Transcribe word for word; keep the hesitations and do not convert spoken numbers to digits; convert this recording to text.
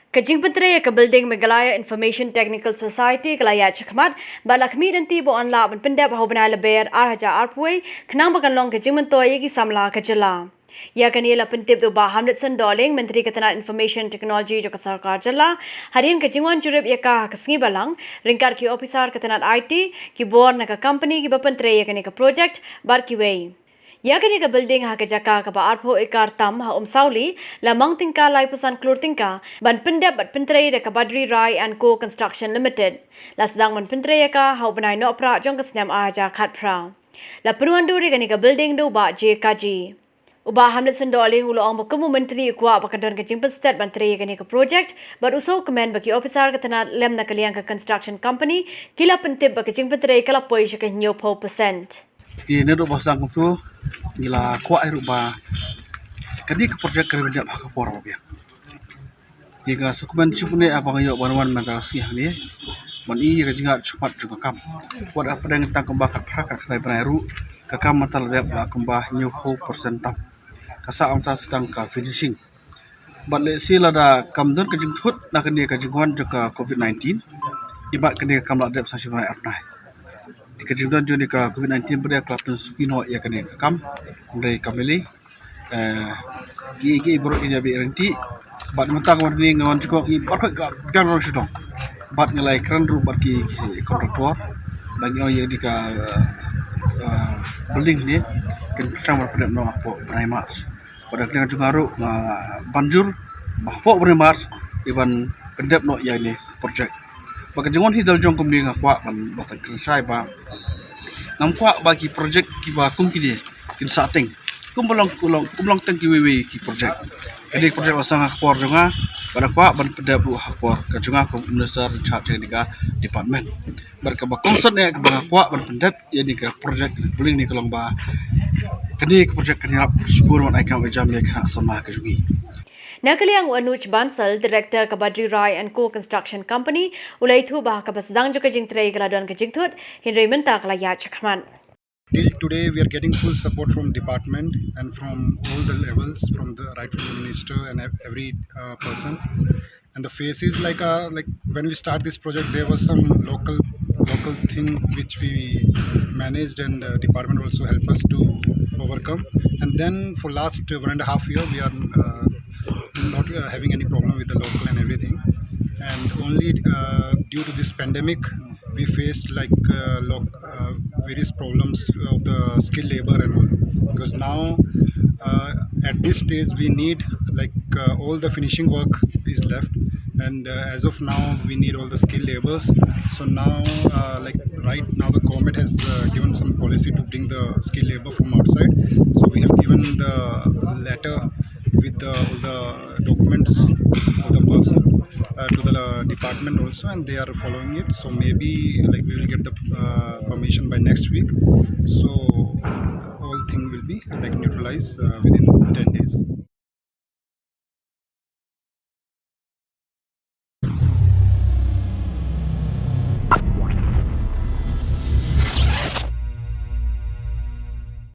Ka jingpyntrei ïa ka building Meghalaya Information Technical Society ka la ïaid shakhmat bad la khmih lynti ba yn lah ban pyndep ha u bnai Lber ar hajar arphew wei khnang ba kan long ka jingmyntoi ïa ki samla ka jylla. Ïa kane la pyntip da u Bah Hamletson Dohling, Myntri ka tnat Information Technology jong ka Sorkar Jylla, hadien ka jingwan jurip ïa ka ha ka sngi Balang ryngkat ki ophisar ka tnat I T, ki bor na ka company kiba pyntrei ïa kane ka project bad kiwei. Ïa kane ka building ha ka jaka kaba arphew ekar tam ha Umsawli la mang tyngka laiphew san klur tyngka ban pyndep bad pyntrei da ka Badri Rai and Co Construction Limited. La sdang ban pyntrei ïa ka ha u bnai Nohprah jong ka snem ar hajar khatphra. La pynwandur ïa kane ka building da u Bah J Kaji. U Bah Hamletson Dohling u la ong ba kum u Myntri u kwah ba kan don ka jingpynstet ban trei ïa kane ka project bad u sngewkmen ba ki ophisar ka tnat lem na ka liang ka construction company ki la pyntip ba ka jingpyntrei ka la poi sha ka hynñiewphew percent. Te naduh ba sdang kumto ngi la kwah ruh ba kane ka project ka dei ban dep ha ka por ba biang. Te nga sngewkmen shibun eh ba nga ïoh ban wan mynta ka sngi hangne ban ïoh ïa ka jingïaid shakhmat jong ka kam. Wat hapdeng tang kumba khatphra khatkhyndai bnai ruh ka kam mynta la dep la kumba hynñiewphew percent tam. Ka sah mynta sdang ka finishing. Bad lehse lada kam don ka jingthut na kane ka jingwan jong ka covid nineteen, imat kane ka kam la dep sa shi bnai ar bnai. Te ka jingdon jong kane ka covid nineteen ba dei ka la pynsuki noh ïa kane ka kam. Hynrei kam lei, eh, ki ki baroh ki ïa beh ryntih. Bad mynta ka wan hangne nga wan jingkwah ki baroh ka biang rong shitong. Bad nga la ïakren ruh bad ki, ki kontraktor ba ngi ong ïa kane ka, eh, building hangne kan pyrshang ban pyndep noh hapoh bnai March. Bad ka jong nga ruh nga ban jur ba hapoh bnai March dei ban pyndep noh ïa kane ka project. Ba ka jingwan hi dal jong kumne nga kwah ban, ban kren shai ba ngam kwah ba ki project kiba kum kine kin sah teng. Kum ba long, kum long, kum long teng kiwei wei ki project. Kane ka project la sdang ha ka por jong nga bad nga kwah ban pyndep ruh ha ka por ka jong nga kum u minister in charge jong kane ka department. Bad kaba kongsan eh kaba nga kwah ban pyndep ïa kane ka project, building ne ka long ba kane ka project kan ïarap shibun ban ai kam ai jam ïa ka samla ka jong ngi. Na ka liang u Anuj Bansal, Director ka Badri Rai and Co Construction Company, u la ïathuh ba ha kaba sdang jong ka jingtrei ka la don ka jingthut, hynrei mynta ka la ïaid shakhmat. Till today, we are getting full support from department and from all the levels, from the right from the minister and ev-, every, uh, person. And the phase is like, uh, like when we start this project, there was some local, local thing which we managed, and, uh, department also helped us to overcome. And then for last one and a half year, we are, uh, not, uh, having any problem with the local and everything. And only, uh, due to this pandemic, we faced like, uh, loc-, uh, various problems of the skilled labor and all. Because now, uh, at this stage, we need, like, uh, all the finishing work is left, and, uh, as of now, we need all the skilled labors. So now, uh, like, right now, the government has, uh, given some policy to bring the skilled labor from outside. So we have given the letter with the, all the documents of the person, uh, to the department also, and they are following it. So maybe, like, we will get the, uh, permission by next week. So whole thing will be, like, neutralized, uh, within ten days.